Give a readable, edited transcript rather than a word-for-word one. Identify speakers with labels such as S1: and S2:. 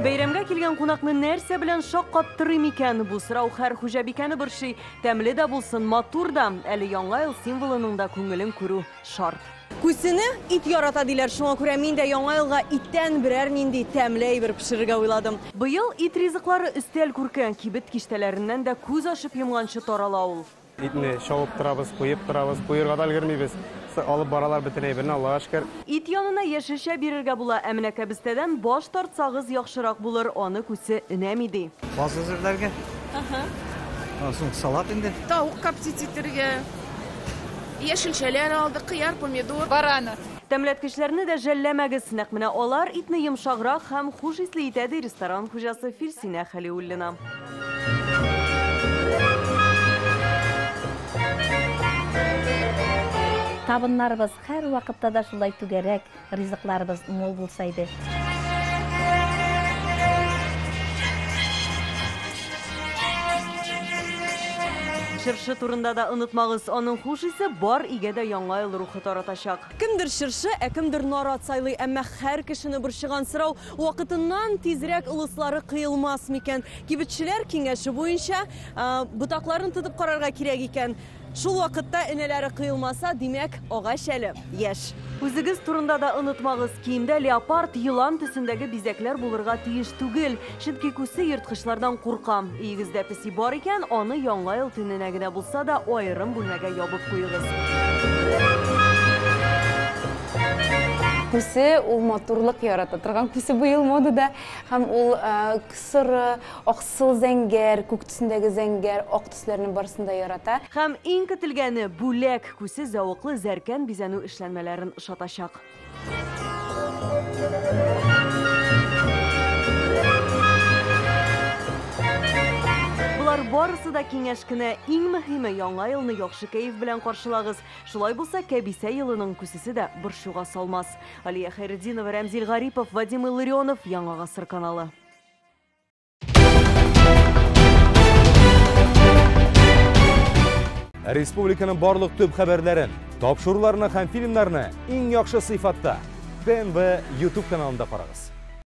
S1: Бәйрәмгә килгән кунакны нәрсә белән шаккаттырыйм икән? Бу сорау һәр хуҗабикәне борчый. Тәмле дә булсын, матур да. Әле Яңа ел символының да күңелен күрү шарт. Күсене ит ярата диләр, шуңа күрә мин дә Яңа елга иттән берәр нинди тәмле әйбер пешерергә уйладым. Быел ит ризыклары өстәл күрке, кибет киштәләреннән дә күз ачып йомганчы тарала ул.
S2: Итне чабып торабыз, куеп торабыз, куерга да өлгермибез. Алып баралар бөтен әйберне, Аллага шөкер.
S1: Ит янына яшелчә бирергә була, ә менә кәбестәдән баш тартсагыз яхшырак булыр, аны күсе өнәми ди.
S3: Каз әзерләргә. Аннан соң салат инде.
S4: Тавык коптить итәргә. Яшелчәләр алдык, кыяр, помидор.
S5: Барана.
S1: Тәмләткечләрне дә жәлләмәгез, нәкъ менә алар итне йомшаграк һәм хуш исле итә, ди ресторан хуҗасы Филсинә Хәлиуллина.
S6: Табыннарыбыз һәрвакытта да шулай түгәрәк, ризыкларыбыз мул булса иде.
S1: Чыршы турында да онытмагыз, аның хуш исе бар өйгә дә Яңа ел рухы таратачак. Кемдер чыршы, ә кемдер нарат сайлый, әмма һәр кешене борчыган сорау, вакытыннан тизрәк ылыслары кыелмас микән? Кибетчеләр киңәше буенча, ботакларын тотып карарга кирәк икән. Шул вакытта энәләре кыелмаса, димәк, агач әле яшь. Үзегез турында да онытмагыз, киемдә леопард, елан төсендәге бизәкләр булырга тиеш түгел, чөнки күсе ерткычлардан курка. Өегездә песи бар икән, аны Яңа ел төненә генә булса да аерым бүлмәгә ябып куегыз.
S7: Күсе ул матурлык ярата торган күсе быел модада, һәм ул соры, аксыл зәңгәр, күк төсендәге зәңгәр, ак төсләрне барысын да ярата.
S1: Һәм иң көтелгәне, бүләк! Күсе зәвыклы зәркән бизәнү эшләнмәләрен ошатачак. Болар барысы да киңәш кенә. Иң мөһиме, Яңа елны яхшы кәеф белән каршылагыз. Шулай булса, кәбисә елының күсесе дә борчуга салмас. Алия Хәйретдинова, Рәмзил Гарипов, Вадим Илларионов, Яңа Гасыр каналы.
S8: Республиканың барлык төп хәбәрләрен, тапшыруларны һәм фильмнарны иң яхшы сыйфатта ТНВ YouTube каналында карагыз.